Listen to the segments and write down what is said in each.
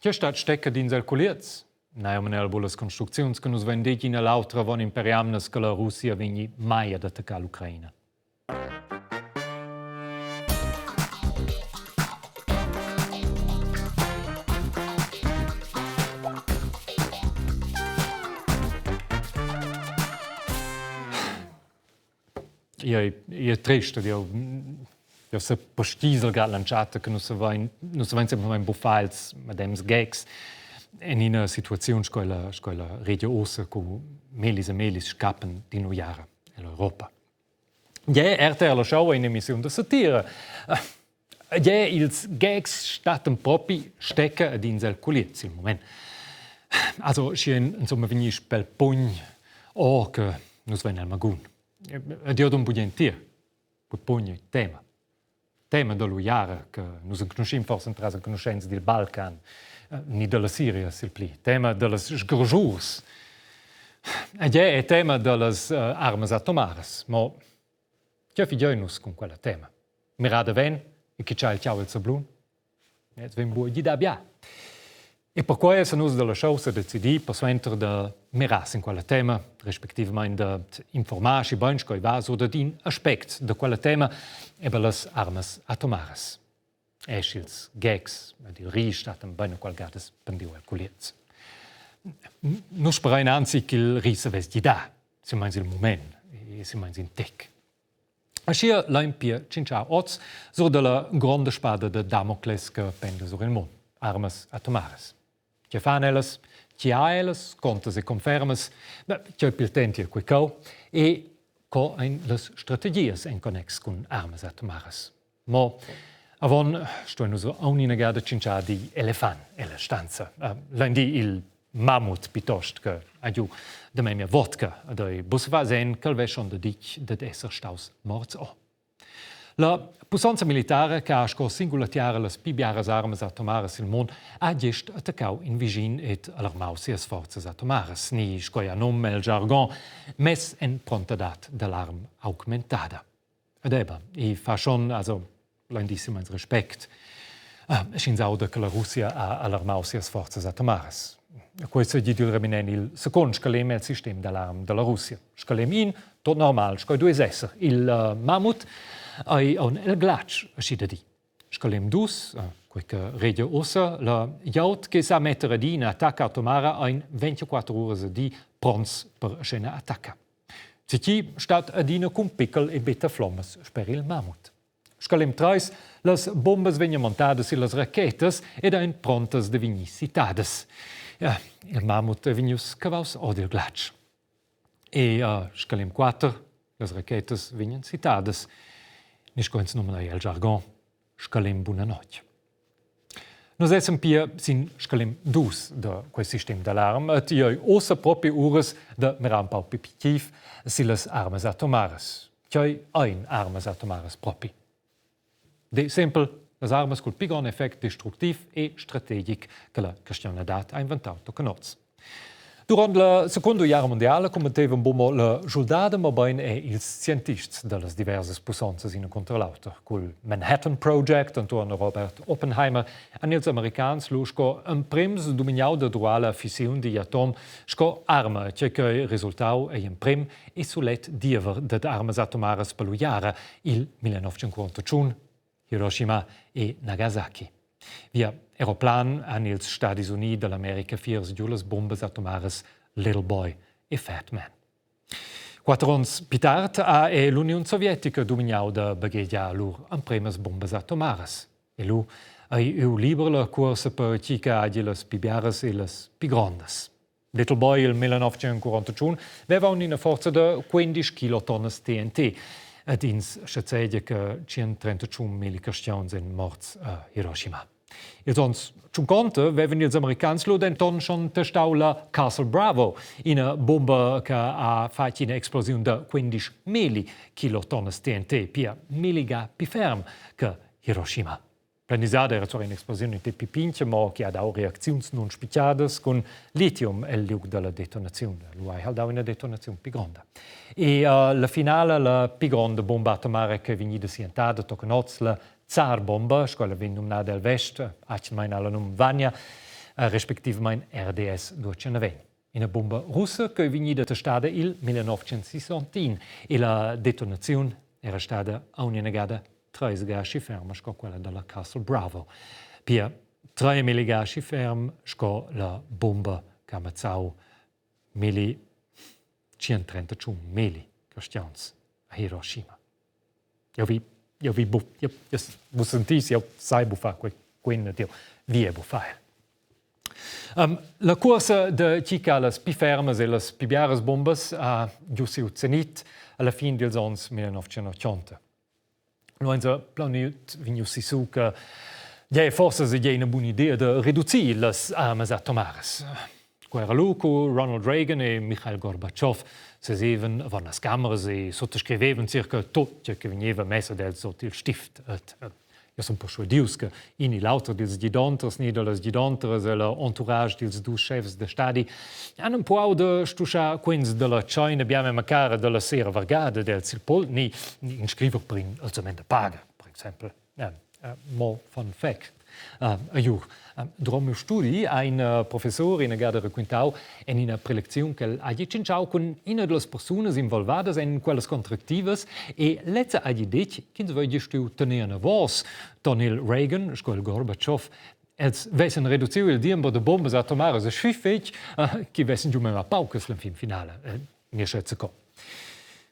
Che stat stecca dins el culiez? Neir manel bullas construcziuns che nus vein detg ina l'autra avon in per jamnas che la Russia vegni mai ad attaccar l'Ucraina. Ei trist ed jeu jeu sepastisel grad l'entschatta che nus havein nus havein semplamein buffà ils medems gags en ina situaziun sco ella sco ella regia ussa cu mellis e mellis scappen d'in'uiara ell'Europa. Gie, RTL ha schau in'emissiun da satira. Gie, ils gags stattan propi stecca ad ins el culiez il mument. Also, schi insomma vegniss pel pugn o che nus vein el magun. Ed io dun bugen tier, quei pugn ei tema. Tema dall'uiara che nus enconuschin forsa entras enconuschents dil Balcan ni dalla Siria sil pli. Tema dallas sgarschurs. Ed è tema dallas armas atomaras. Mo Tgei figein nus cun quella tema? Mirada ven e chi il tgau el sablun? Ez vegn buca gidar bia. E perquei essan nus dalla chaussa decidì persuenter da mirar sin quella tema, respectivamain da informar schi bein sco ei va sur dad in aspect da quella tema, eben las armas atomaras. E sch'ils gags ed il ri stattan bein enqual gadas pendiu el culiez. Nus sperein anzi ch'il ri savess gidar, silmeins il mument e silmeins in tec. Aschia lein pia tschintschar oz sur dalla gronda spada da Damocles che penda sur il mund, armas atomaras. Che fan ellas? Chi ha ellas? Contas e confermas? Beh, cheu pil temps tier quei cau. E co ein las strategias en connex cun armas atomaras? Mo avon stuein nus aunc ina gada tschintschar digl elefant ella stanza. Lein dir il mammut piuttost che ha giu da memia vodka ed ei buca fa senn ch'el vess schon daditg dad esser staus morts o. La pussonza militara che ha sco singula tiara las pli biaras armas atomaras sil mund ha gest attaccau in vischin ed alarmau sias forzas atomaras, ni sco ei ha num el jargon, mess en prontadad d'alarm augmentada. Ed eba, i fa schon, also lein ins respect, sch'ins auda che la Russia ha alarmau sias forzas atomaras. Quei seigi dil reminent il secund scalem el sistem d'alarm dalla Russia. Scalem in, tot normal, sco duess esser. Il uh, mammut ei aun el glatsch, aschi da dir. Scalem dus, quei che regia ussa, la glieud che sa metter ad ina attacca atomara ein 24 uras a di pronts per scena attacca. Tgi stat adina cun piccal e betta flommas sper il mammut. Scalem trais, las bombas vegnan montadas sillas rachetas ed ein prontas da vegnir citadas. Ja, il mammut è vegnius cavaus ord il glatsch. E uh, scalem 4, las rachetas vegnan citadas. Ni sco ins nomna el jargon, scalem buna notg. Nus essan pia sin scalem dus da quei sistem d'alarm et ei ussa propi uras da mirar empau pli pitiv sillas armas atomaras. Tgei ein armas atomaras propi? De sempel, las armas cul pli grond effect destructiv e strategic che la cristianadad ha inventau tochen oz. Durant la secunda guerra mundiala cumbattevan buc mo la schuldada, mabain er ils scientists da las diversas pussonzas ina cunter l'auter. Cul Manhattan Project enturn Robert Oppenheimer han ils americans lu sco emprims dumignau da durar la fissiun digl atom sco arma, tgei ch'ei resultau egl emprim e sulet diever dad armas atomaras per l'uiara il 1941 Hiroshima e Nagasaki. Via aeroplan han ils Stadis Units dall'America fiers giu las bombas atomaras Little Boy e Fat Man. Quatter onns pli tard ha er l'Uniun Sovietica dumignau da baghegiar lur empremas bombas atomaras. E lu ei iu liber la cuorsa per chi che hagi las pli biaras e las pli grondas. Little Boy il 1941 veva ina forza da 15 kilotonnas TNT ed ins schazegia che 131 milli cristians ein morts a Hiroshima. Ils onns 50 vevan ils americans lu denton schon testau la Castle Bravo, ina bomba che ha fatg ina explosiun da 15 milli kilotonnas TNT, pia milliga pli ferm che Hiroshima. Planisada era zwar in'explosiun in tec pli pintga, mo che ha dau reacziuns nunspitgadas cun litium el liug dalla detonaziun. Lu hai dau ina detonaziun pli gronda. E uh, la finala la pli gronda bomba atomara che è vegnida sientada tochen oz, la Tsar-bomba, sco ella vegn numnada el vest, atgnamain ha la num Vania. respectivamain RDS 220. Ina bomba russa che è vegnida testada il 1961 e la detonaziun era stada aunc inagada treis ga aschi ferma sco quella dalla Castle Bravo. Pia 3000 ga aschi ferm sco la bomba che ha mazzau milli 131 meli cristians a Hiroshima. Eu vi, eu vi bu, eu, eu, vus sentis, eu sai buffar quei quin ed eu vi e buffar. La cuorsa da tgiccar las pli fermas e las pli biaras bombas ha giu siu zenit alla fin dils onns 1980. Lu ein se plaunit vegnius sissu che gliei forsa seigi ina buna idea da reducir las armas atomaras. Quei era lu cu Ronald Reagan e Michail Gorbatschow sesevan avon las cameras e suttascrivevan circa tut che vegneva mess ad els sut il stift. Et, Io sun perschuadius che in ni l'auter dils gidonters ni dallas gidonteras ella entourage dils dus schefs da stadi han empruau da stuschar quens dalla tscheina bien memma cara dalla sera vargada del sil pol ni, ni inscriver per in alzament da paga, per exempel. Ja, mo fun fact. Aiur. Durant miu studi ha in professor ina gada raquintau en ina prelecziun ch'el hagi tschintschau cun ina dallas persunas involvadas en quellas contractivas e lezza hagi detg ch'ins vegli stuiu tener anavos ton il Reagan sco il Gorbatschow. Els vessen reduciu il diember da bombas atomaras aschi fetg ch'i vessen giu memia paucas la fin finala. Mir schätze co.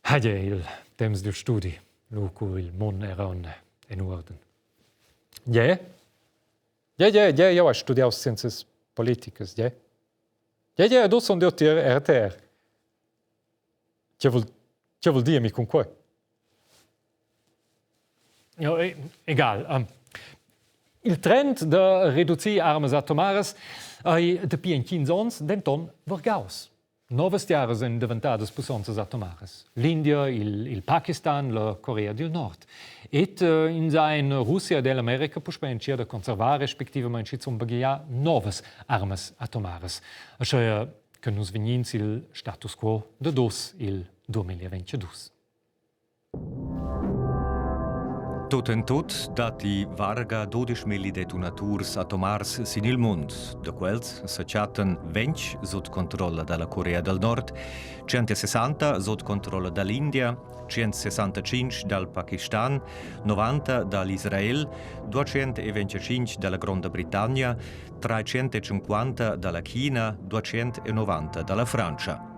Hagi il temps dil studi, lu cu il mund era en uorden. Yeah. Ja, ja, ja, jau hai studiau scienzas politicas, ja. Ja, ja, ed uss sun jeu tier RTR. Tge vul, tge vul dir mi cun quei? Ja, egal. Il trend da reducir armas atomaras ei dapi entgins onns denton vargaus. Novas tiaras ein daventadas pussonzas atomaras. L'India, il, il Pakistan, la Corea dil Nord. Ed ins ha en Russia ed ell'America puspei entschiet da conservar respectivamein schizun baghegiar novas armas atomaras. Aschia che nus vegnin sil status quo da dos il 2022. Tut en tut datti varga 12.000 detunaturs atomars sin il mund. Da quels sa chattan 20 sut controlla da la Corea dal Nord, 160 sut controlla da l'India, 165 dal Pakistan, 90 da l'Israel, 225 da la Gronda Britannia, 350 da la China, 290 da la Frantscha.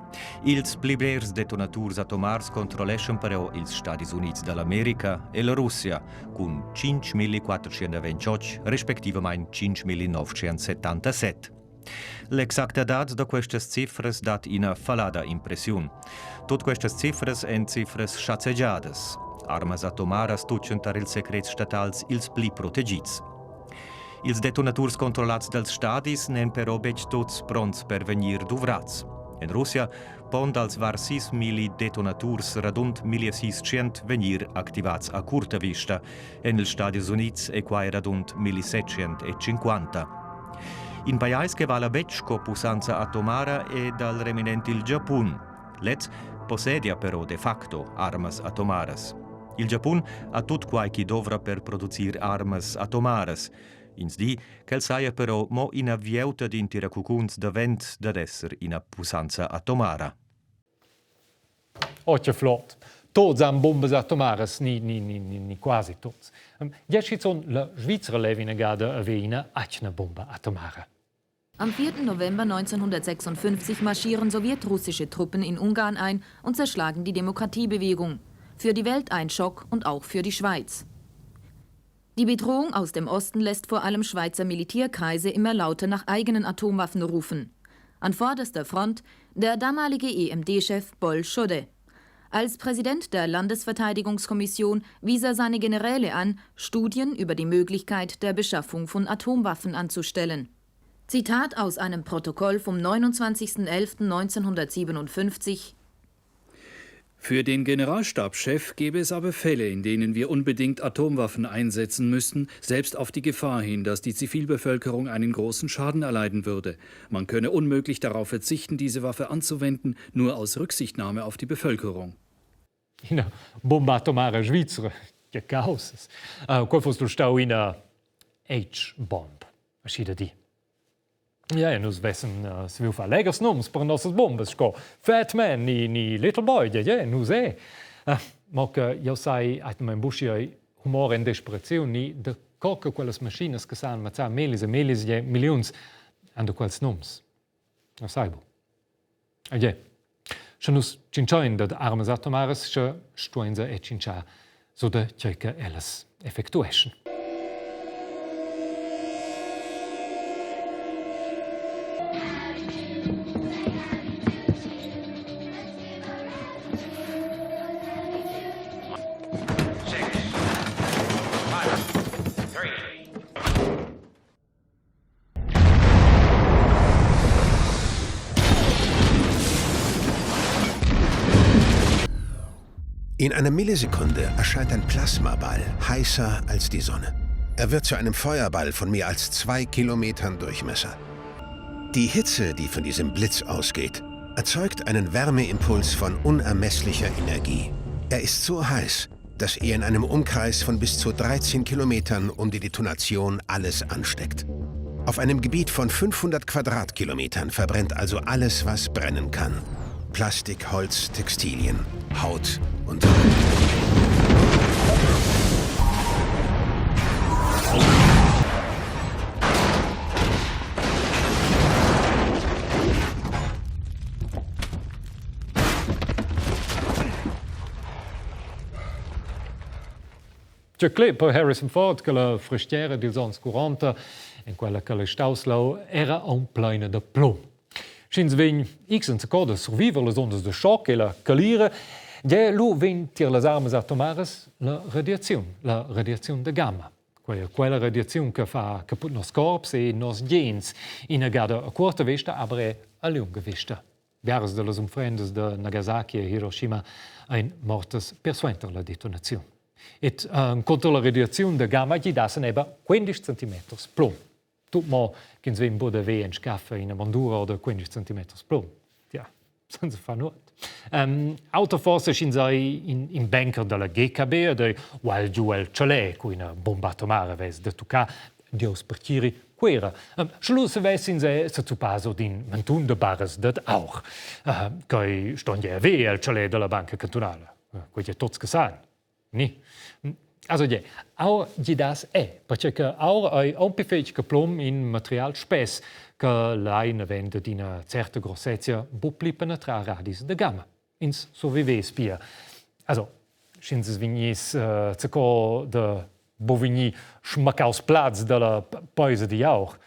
Ils pli blers detonaturs atomars controlleschan però ils Stadis Unids da l'America e la Russia cun 5.428 respectivamain 5.977. L'exactadad da questas cifras dat ina fallada impressiun. Tut questas cifras èn cifras schazegiadas. Armas atomaras tutgan tar ils secrets statals ils pli protegids. Ils detonaturs controllats dals stadis n'èn però betg tuts pronts per vegnir duvrads. En Russia pon dals var 6.000 detonaturs radund 1.600 vegnir activats a curta vista. En ils Stadis Unids è quai radund 1.750. In pajais che vala betg sco pussanza atomara è dal reminent il Giapun. Lez possedia però de facto armas atomaras. Il Giapun ha tut quai ch'i dovra per producir armas atomaras. Ins di ch'el saja però mo ina vieuta d'in tiracucuns davent dad esser ina pussanza atomara. Oh, che flot! Tots han bombas atomaras, ni, ni, ni, ni, ni quasi tots. Ja schizun la Svizra leva inagada haver ina atgna bomba atomara. Am 4. November 1956 marschieren sowjetrussische Truppen in Ungarn ein und zerschlagen die Demokratiebewegung. Für die Welt ein Schock und auch für die Schweiz. Die Bedrohung aus dem Osten lässt vor allem Schweizer Militärkreise immer lauter nach eigenen Atomwaffen rufen. An vorderster Front der damalige EMD-Chef Boll Schodde. Als Präsident der Landesverteidigungskommission wies er seine Generäle an, Studien über die Möglichkeit der Beschaffung von Atomwaffen anzustellen. Zitat aus einem Protokoll vom 29.11.1957 Für den Generalstabschef gäbe es aber Fälle, in denen wir unbedingt Atomwaffen einsetzen müssten, selbst auf die Gefahr hin, dass die Zivilbevölkerung einen großen Schaden erleiden würde. Man könne unmöglich darauf verzichten, diese Waffe anzuwenden, nur aus Rücksichtnahme auf die Bevölkerung. Ina bomba atomara svizra, che causas. Quei fuss lu stau ina H-bomb, aschi da dir. Ja, nus vessen uh, saviu far leghers nums per nossas bombas sco Fat Man ni, ni Little Boy, ja, ja, nus è. Uh, mo che jeu sai, atgnamein buc ei humor en desperaziun ni da co che quellas maschinas che san mazzar mellis e mellis e milliuns han da quels nums. Eu sai bu. Agie. Sche nus tschintschein dad armas atomaras, sche stuein se e tschintschar so da tgei che ellas effectueschen. In einer Millisekunde erscheint ein Plasmaball, heißer als die Sonne. Er wird zu einem Feuerball von mehr als zwei Kilometern Durchmesser. Die Hitze, die von diesem Blitz ausgeht, erzeugt einen Wärmeimpuls von unermesslicher Energie. Er ist so heiß, dass er in einem Umkreis von bis zu 13 Kilometern um die Detonation alles ansteckt. Auf einem Gebiet von 500 Quadratkilometern verbrennt also alles, was brennen kann. Plastik, Holz, Textilien, Haut und Tgei cler per Harrison Ford che la frestiera dils onns 40 en quella che el staus leu era aunc pleina da plum. Sch'ins vegn x enzacò da surviver las ondas da schoc e la calira, ge lu vegn tier las armas atomaras la radiaziun, la radiaziun da gamma. Quella quella radiaziun che fa caput nos corps e nos gens, ina gada a cuorta vesta, aber è a lunga vista. Biaras dallas unfrendas da Nagasaki e Hiroshima ein mortas persuenter la detonaziun. Et uh, conter la radiaziun da gamma gidassen eba 15 centimeters plum. Tut mo ch'ins vegn buca da ver en scaffa ina mondura oder 15 centimeters plum. Ja, senza far nuot. Um, auter forse sch'ins ei in, in banker dalla GKB oder ual giu el Chalet cu ina bomba atomara vess da tuccar Dieus pertgiri Cuera. Sche lu savess ins è sezuppar sut in mantun da barras dad aur. Quei ston ja haver el chalet dalla banca cantunala. Quei è tots che san. Ni? Also je, aur gidas è, perché che aur ei aunc pli fetg che plum in material spess che lai navend d'ina certa grossezia buc pli penetrar radis da gamma. Ins survivess pia. Also, sch'ins vegniss uh, zacò da Bovigny schmaccaus plaz dalla peisa di aur.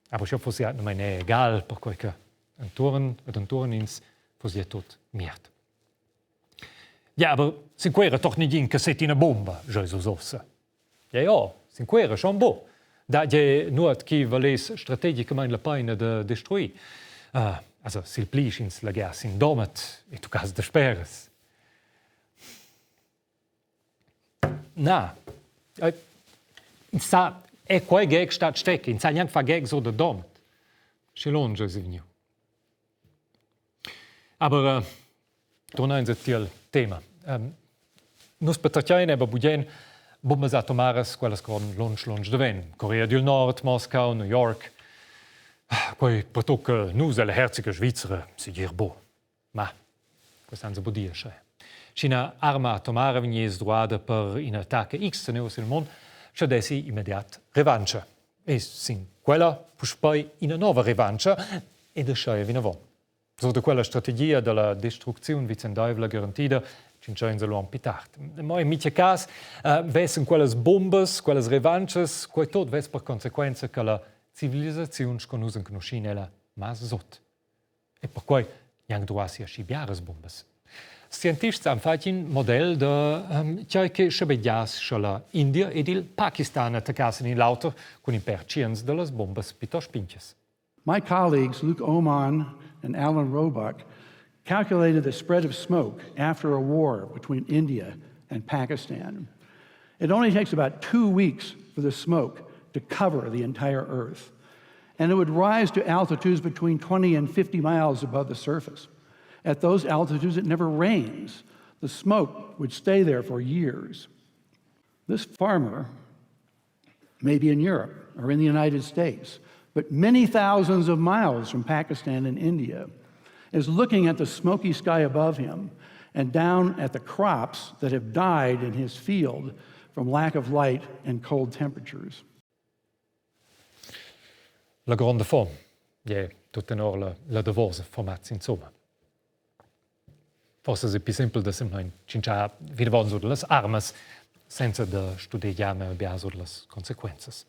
Aber sche fossi halt non egal, perquei che entuorn ed entuorn ins fossi tot miert. Ja, aber sin quera toch nigin che set ina bomba, Jesus ossa. Ja, ja, sin quera schon bo. Da je nuot chi valess strategicamain la paina da destruir. Uh, also sil pli sch'ins laghiass in Domat e tuccass dasperas. Na, ins sa è quei gag stat stec, ins sa gnanc far gags or da Domat. Schi lunsch eisi vegniu. Aber uh, tornein tiel tema. Um, nus patratgein aber bugen bombas atomaras, quellas con lunsch lunsch daven. Corea del Nord, Moscau, New York. Quei pertocca nus alla herzige Svizzera segir bo. Ma quei senza budir sche. Sch'ina arma atomara vegniss druada per ina attacca X teneu sil mund, sche dessi immediat revancha. E sin quella puspei ina nova revancha ed aschia vinavon. Sur da quella strategia dalla destrucziun vicendaivla garantida tschintscheins lu aunc pli tard. Mo in mintga cas uh, vessen quellas bombas, quellas revanchas, quei tot vess per consequenza che la civilisaziun sco nus enconuschin ella mas sot. E perquei gnanc duassi aschi biaras bumbas. Scientists han fatg in model da um, tgei che schabegiass sche la India ed il Pakistan attaccassen in l'auter cun in pèr tschients dallas bombas piuttost pintgas. My colleagues Luke Oman and Alan Roebuck calculated the spread of smoke after a war between India and Pakistan. It only takes about two weeks for the smoke to cover the entire Earth. And it would rise to altitudes between 20 and 50 miles above the surface. At those altitudes, it never rains. The smoke would stay there for years. This farmer may be in Europe or in the United States, but many thousands of miles from Pakistan and India, is looking at the smoky sky above him and down at the crops that have died in his field from lack of light and cold temperatures. La gronda fom è tut tenor la, la davosa fomaz insomma. Forse è più simpel da semplamein tschintschar vinavon sur las armas senza da studegiar memia bia sur las consequenzas.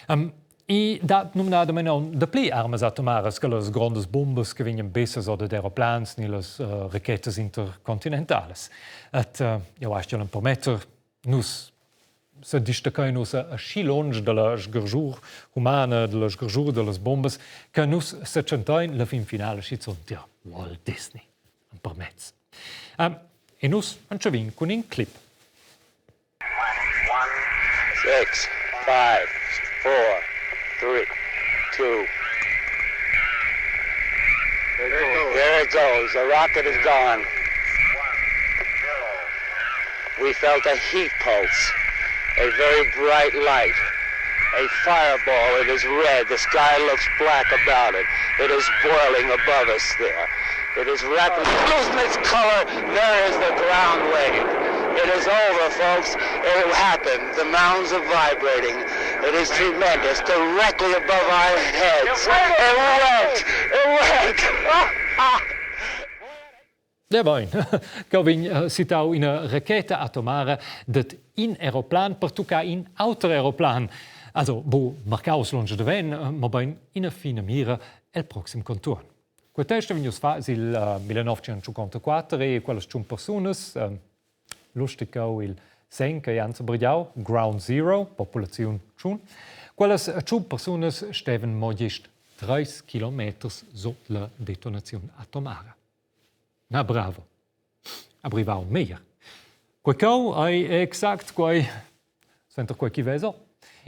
Um, I dat numnadamain aunc dapli armas atomaras che las grondas bumbas che vegnan bessas or dad aeroplans ni las uh, rachetas intercontinentalas. Et uh, jau astgel empermetter, nus se distaccain ussa aschi lunsch dalla sgarschur humana, dalla sgarschur dallas bombas, che nus setschentein la fin finala schizunt tier Walt Disney. Empermez. Um, e nus entschavin cun in clip. 6, 5, 4, 3, 2. There it goes. The rocket is gone. We felt a heat pulse, a very bright light, a fireball. It is red. The sky looks black about it. It is boiling above us there. It is rapidly losing its color. There is the ground wave. It is over, folks. It happened. The mounds are vibrating. It is tremendous. Directly above our heads. It went. It went. Ja bein, cheu vegn eh, citau ina racheta atomara dad in aeroplan per tuccar in auter aeroplan. Also, bu marcaus lunsch daven, eh, mobein ina fina mira el proxim conturn. Quei test vegnius fatgs il 1954 e quellas tschun persunas, lustig cheu il segn che han brigliau, Ground Zero, populaziun tschun. Quellas tschun persunas stevan mo gist treis kilometers sut la detonaziun atomara. Na bravo. Abrivau meglier. Quei cheu ei exact quei suenter quei chi vesa,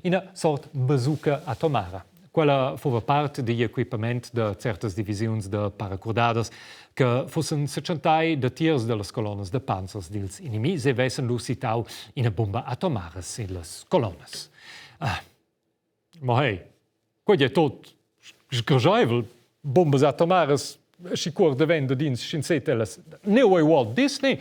ina sort bazooka atomara. Quella fuva part digl equipament da certas divisiuns da paracurdadas che fussen setschentai datiers dallas colonnas da panzers dils inimis e vessen lu sittau ina bomba atomara sillas colonnas. Ah. Ma hey, quei è tot sgarscheivel. Bombas atomaras schi cuort davent ins sch'ins sez ellas. Neu ei Walt Disney.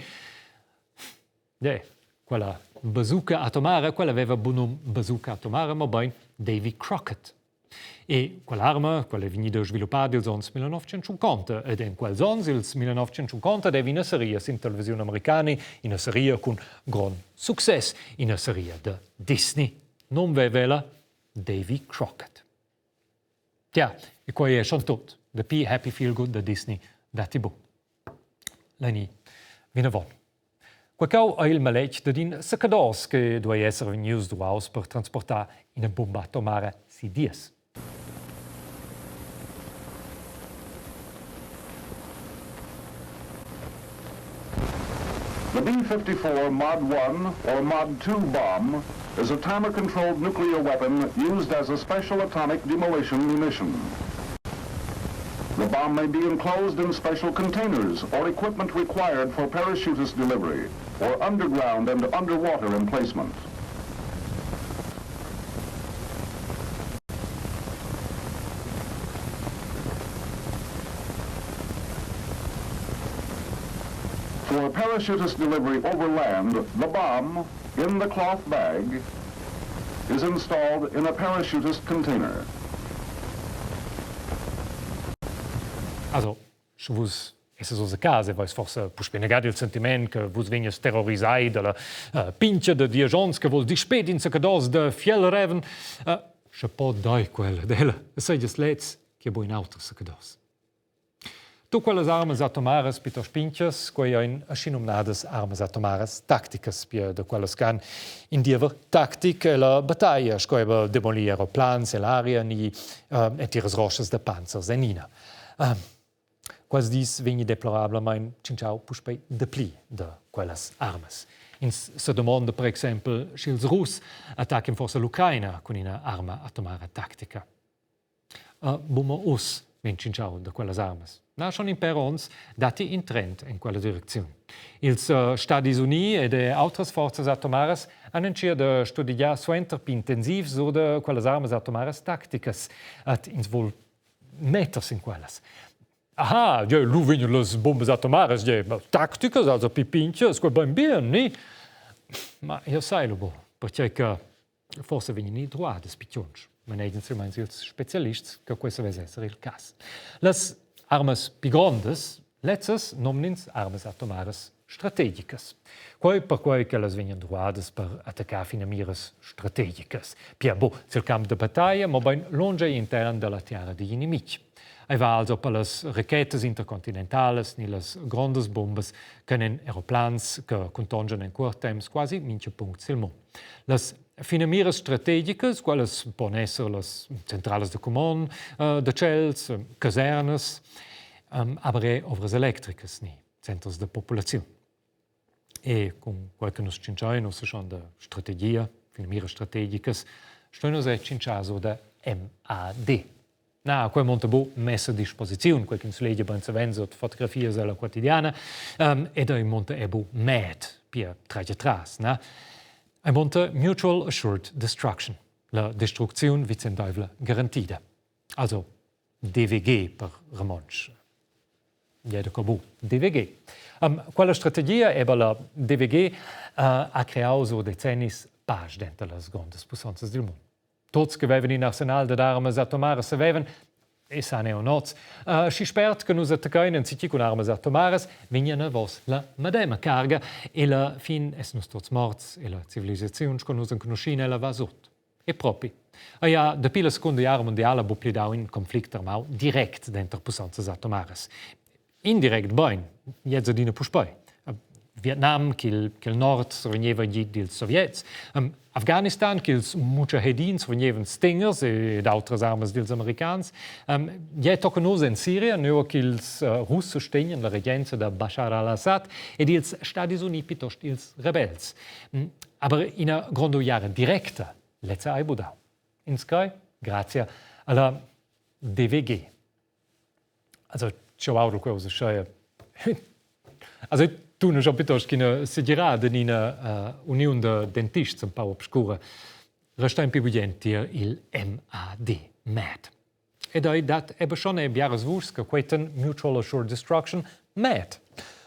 Yeah, quella bazooka atomara, quella aveva bun num bazooka atomara, mobein Davy Crockett. E quell'arma, quella è vegnida sviluppada ils onns 1950 ed en quels onns, ils 1950, deva ina seria sin televisiun americana, ina seria cun grond success, ina seria da Disney. Num veva ella Davy Crockett. Tja, e quei è schon tut. Dapi Happy Feel Good da Disney datti bu. Leni, vinavon. Quei cau ei il maletg dad in sacados che duei esser vegnius duaus per transportar ina bumba atomara si dies. The B-54 Mod 1 or Mod 2 bomb is a timer-controlled nuclear weapon used as a special atomic demolition munition. The bomb may be enclosed in special containers or equipment required for parachutist delivery or underground and underwater emplacement. For parachutist delivery over land, the bomb, in the cloth bag, is installed in a parachutist container. Also, sche vus essas oz a casa e veis forsa puspei negadi il sentiment che vus vegnies terrorisai dalla uh, pintga da diesch onns che vul dispet in sacados da Fjällräven, uh, sche po dai quella della e seiges leds che bu in auter sacados. Tu quellas armas atomaras piuttost pintgas, quei ein aschinumnadas armas atomaras tacticas, pia da quellas che han in diever tactic ella battaglia, sco eben demolir aeroplans ell'aria ni uh, entiras roschas da panzers en ina. Uh, quels dis vegni deplorablamain tschintschau puspei dapli da quellas armas. Ins se domonda per exempel, sch'ils Russ attacchen forsa l'Ucraina cun ina arma atomara tactica. Uh, bumma uss. vegn tschintschau da quellas armas. Na, schon in per onns datti in trend en quella direcziun. Ils Stadis Unì ed autras forzas atomaras han entschiet da studegiar suenter pli intensiv sur da quellas armas atomaras tacticas. Ed ins vul metter sin quellas. Aha, ja, lu vegnan las bombas atomaras, ja, tacticas, also pli pintgas, quei bein bien, ni? Ma io sai lu buc, perché che forse vegnan i druadas pitionsch, manegian silmeins ils specialists che quei savess esser il cass. Las armas pli grondas, lezzas nomn'ins armas atomaras strategicas. Quei perquei ch'ellas vegnan druadas per attaccar finamiras strategicas. Pia buc sil camp da battaglia, mobein lunsch egl intern dalla tiara digl inimitg. Ei va also per las rachetas intercontinentalas ni las grondas bombas che en aeroplans che contongian en cuort temps quasi mintga punct sil mund. Las finamiras strategicas, quellas pon esser las centralas da cumond da tschels, casernas, aber er ovras electricas ni centers da populaziun. E cun quai che nus tschintschein ussa schon da strategia, finamiras strategicas, stuein nus er tschintschar sur da MAD. Na, quei monta bu messa a disposiziun, quei ch'ins legia bein savens ord fotografias ella quotidiana, ed ei monta er bu MAD, pia tratg atras, na? Ei monta Mutual Assured Destruction, la destrucziun vicendaivla garantida. Also DVG per romontsch. Jeder co DVG. Quella strategia eba la DVG ha creau sur decennis pasch denter las grondas pussonzas dil mund. Tots che vevan in arsenal dad armas atomaras savevan, e san eu noz, schi spert che nus attaccain enzatgi cun armas atomaras, vegnan avos la medema carga e la fin es nus tots morts e la civilisaziun sco nus enconuschin ella va sut. E propi, ei ha dapi la secunda guerra mundiala buc pli dau in conflict armau direct denter pussonzas atomaras. Indirect bein, gliez adina puspei. Vietnam, ch'il ch'il nord survegneva agid dils soviets, Afghanistan, ch'ils mujahedins survegnevan stingers ed autras armas dils americans, gie tochen oz en Siria, nua ch'ils Russ sustegnan la regenza da Bashar al-Assad ed ils Stadis Unì piuttost ils rebels. Aber ina gronda uiara directa, lezza ei budau. Ins crei, grazia alla DVG. Also, jeu audel quei ussa schei. Also, tu schon piuttosto ch'ina segirada en ina uniun da dentists empau obscura. Resta in pli bugen tier il MAD, MAD. Ed ei dat eben schon e biaras vuschs che quetan Mutual Assured Destruction MAD.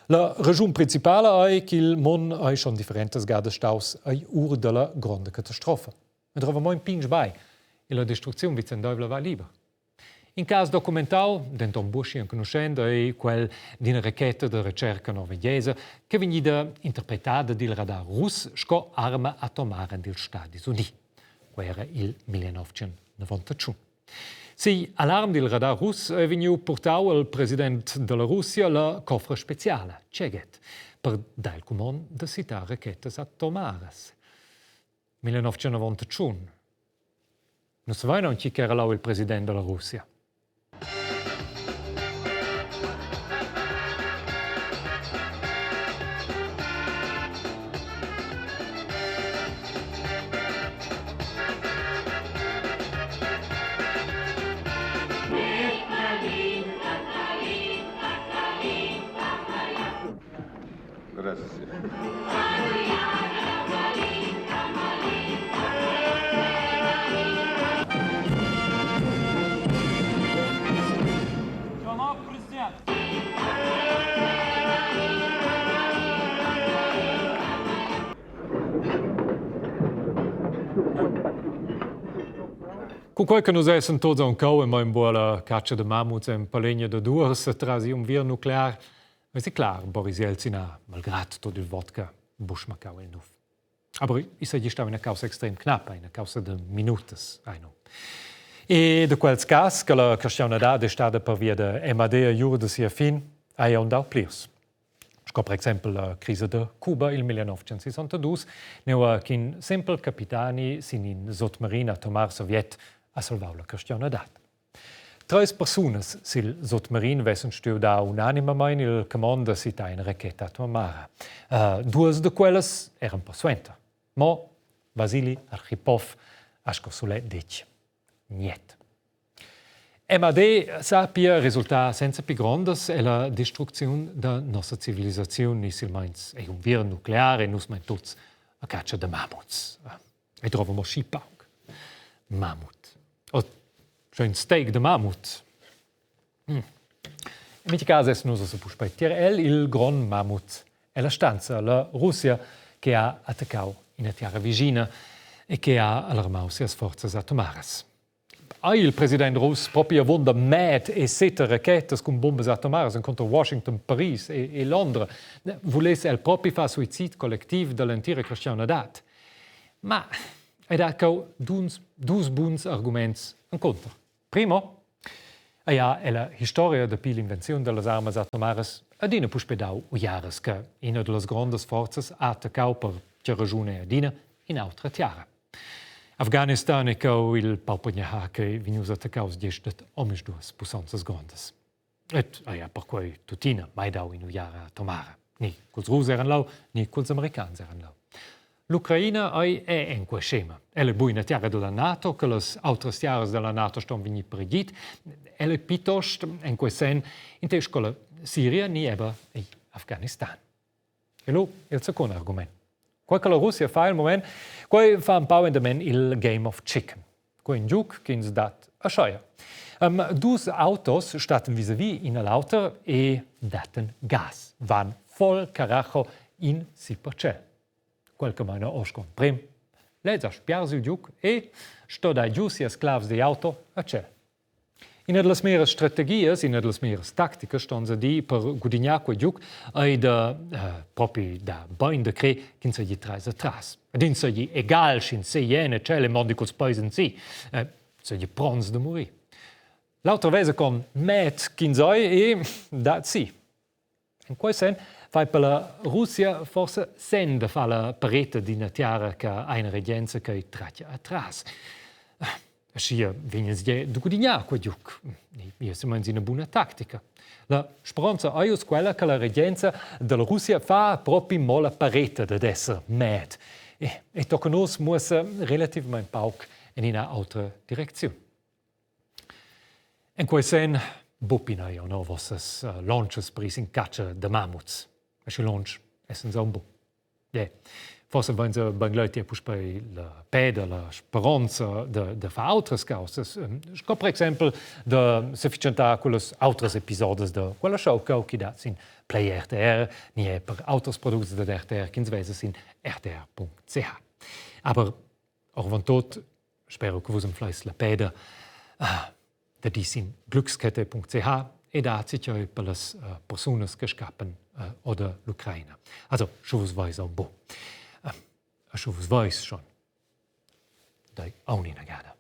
La raschun principala ei ch'il mund ei schon differentas gadas staus agl ur dalla gronda catastrofa. E drova mo in pign sbagl e la destrucziun vicendeivla va liber. In cas documentau, denton buc enconuschent, ei quel d'ina racheta da retscherca norvegiesa che vegnida interpretada dil radar russ sco arma atomara dils Stadis Uni. Quei era il 1991. Sigl alarm dil radar russ ei vegniu purtau al president dalla Russia la cofra speciala, Cheget, per dar il cumond da citar rachetas atomaras. 1991. Nus savein aunc chi ch'era lau il president dalla Russia. Cunquei che nus essan tuts aunc cheu e mein buca alla catscha da mamuts en Palegna da Duors atras igl unviern nuclear, eisi clar, Boris Jeltsin ha, malgrad tut il vodka, buc smaccau il nuv. Aber i seigi stau ina caussa extrem knappa, ina caussa de minutas, ei nu. E da quels cass che la cristianadad è stada pervia da MAD a jur da sia fin, hai aunc dau plirs. Sco per exempel la crisa da Cuba il 1962, nua ch'in sempel capitani sin in sotmarin atomar soviet ha salvau la cristianadad. Treis persunas sil sutmarin vessen stuiu dar unanimamein il camond da sittar ina racheta atomara. Duas da quellas eran persuenter. Mo Vasili Archipov ha sco sulet detg niet. MAD sa pia resultar senza pli grondas è la destrucziun da nossa civilisaziun ni silmeins ei unviern nuclear e nus mein tuts a caccia da mamuts. E drova mo schi pauc. Mamut. O sche in steak da mamut. In mintga cas es nus ussa puspei tier el, il grond mamut ella stanza, la Russia che ha attaccau ina tiara vischina e che ha alarmau sias forzas atomaras. Ei il president russ propi avunda med e seta rachetas cun bombas atomaras encunter Washington, Paris e, e Londra? Vuless el propi far suicid collectiv dall'entira cristianadad? Ma ei dat cheu duns, dus buns arguments encunter. Primo, ei ha ella historia dapi l'invenziun dallas armas atomaras adina puspei dau uiaras che ina dallas grondas forzas ha attaccau per tgei raschun ei adina in'autra tiara. Afghanistan è cheu il pauper che vegnius attaccaus gest dad omisduas pussonzas grondas. Et ei ha perquei tuttina mai dau in'uiara atomara. Ni culs Russ eran lau, ni culs Americans eran lau. L'Ucraina ei è en quei schema. Ella è buc ina tiara dalla NATO, che las autras tiaras dalla NATO ston vegnir per agid. Ella è piuttost en quei senn in tec sco la Siria ni eben Afghanistan. E lu il secund argument. Quei che la Russia fa il mument, quei fa empau endamen il game of chicken. Quei in giug ch'ins dat ascheia. Um, dus autos statten vis-a-vis in all'auter e datten gas, van voll caracho in si per tschel. Quel che meina oz con prim. Lez ha spiars il giug e sto dar giu sias clavs digl auto a tschel. Ina dallas meglieras strategias, ina dallas meglieras tacticas ston sa dir per gudignar quei giug ei da propi da bein da crer ch'ins seigi trais atras. Ed ins seigi egal sch'ins seigi en e tschel e mondi culs peis en si, seigi pronts da murir. L'autra vesa con med ch'ins ei e dat si. En quei senn fai per la Russia forsa senn da far la pareta d'ina tiara che ha ina regenza che tratga atras. Aschia vegn ins gie da gudignar quei giug. Io silmeins ina buna tactica. La speronza ei uss quella che la regenza dalla Russia fa propi mo la pareta dad esser mad. E, e tocca nus muossa relativmein pauc en ina autra direcziun. En quei senn buppina jeu no vossas lontschas per ir sin catscha da mamuts. Aschi lunsch essens aunc buc. Yeah. Forsa vein bein gleiti puspei la peda, la speronza da, da far autras caussas, sco per exempel da seficientar cullas autras episodas da quella show che dat sin Play RTR ni er per auters products da RTR ch'ins vesa sin rtr.ch. Aber oravontut Spero che vus anfleis la peda da dir sin glückskette.ch e dat sich euch per las persunas che scappen oder l'Ucraina. Also, sche vus veis aunc bu. Sche vus veis schon, dai aunc ina gada.